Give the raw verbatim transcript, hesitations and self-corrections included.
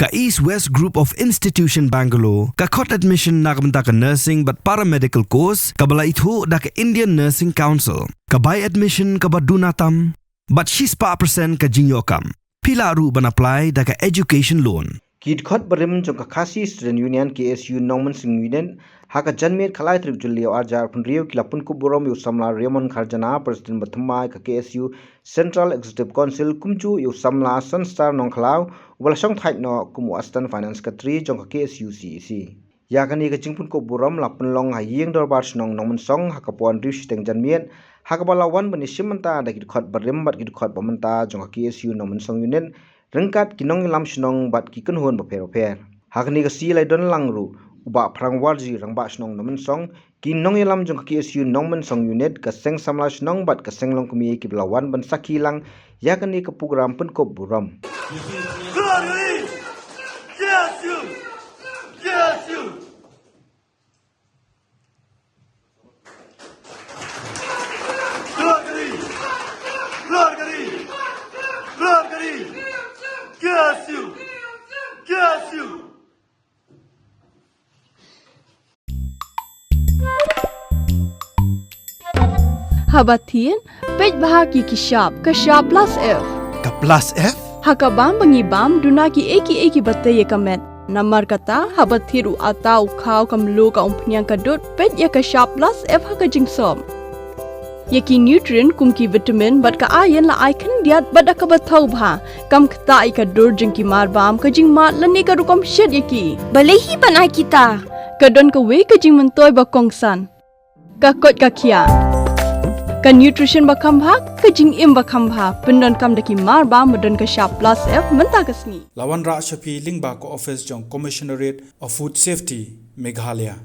Ka East West Group of Institution Bangalore ka khot admission na ka bynta ka nursing bad paramedical course kaba la ithuh da ka Indian Nursing Council. Ka bai admission kaba duna tam bad shispah percent ka jingïoh kam. Phi lah ruh ban apply da ka education loan. Ki dkhot barim jong ka Khasi Student Union, K S U, Nongmynsong Unit ha ka janmiet khatlai tarik Jylliew arhajar arphew hynriew ki la pynkup burom ïa u samla Raymond Kharjana, President ba thymmai ka K S U Central Executive Council, kumjuh ïa u samla Sunstar Nongkhlaw uba la shong thait noh kum u Assistant Finance Secretary jong ka K S U C E C. Ïa kane ka jingpynkup burom la pynlong ha ïing dorbar shnong Nongmynsong ha ka por hynriew shiteng janmiet, ha kaba la wan ban ïashim bynta da ki dkhot barim bad ki dkhot ba mynta jong ka K S U Nongmynsong Unit, ryngkat ki nongïalam shnong bad ki kynhun bapher bapher. Ha kane ka sngi la ïadon lang ruh u Bah Phrang Warji, Rangbah Shnong Nongmynsong, ki nongïalam jong ka K S U Nongmynsong Unit, ka seng samla shnong bad ka seng longkmie kiba la wan ban sakhi lang ïa kane ka program pynkup burom. Haba thied, peit bha ïa ki shap, ka shap plus F. Ka plus F? Ha ka bam ba ngi bam, duna kiei kiei kiba tei ïa ka met. Namar kata, haba thied u atta, u khaw, ka mluh, ka umphniang, ka dud, peit ïa ka shap plus F ha ka jingsop. Ïa ki nutrient kum ki vitamin bad ka iron la ai khyndiat bad da kaba thaw bha. Kam ktah ïa ka dur jong ki marbam, ka jingmad lane ka rukom shet ïa ki. Balei hi ban ai kita? Ka don kawei ka jingmyntoi ba kongsan. Ka koit ka khiah. Ka nutrition ba kham bha, ka jingim ba kham bha. Pyndonkam da ki marbam ba don ka shap plus F mynta ka sngi. La wanrah sha phi lyngba ka office jong Commissionerate of Food Safety, Meghalaya.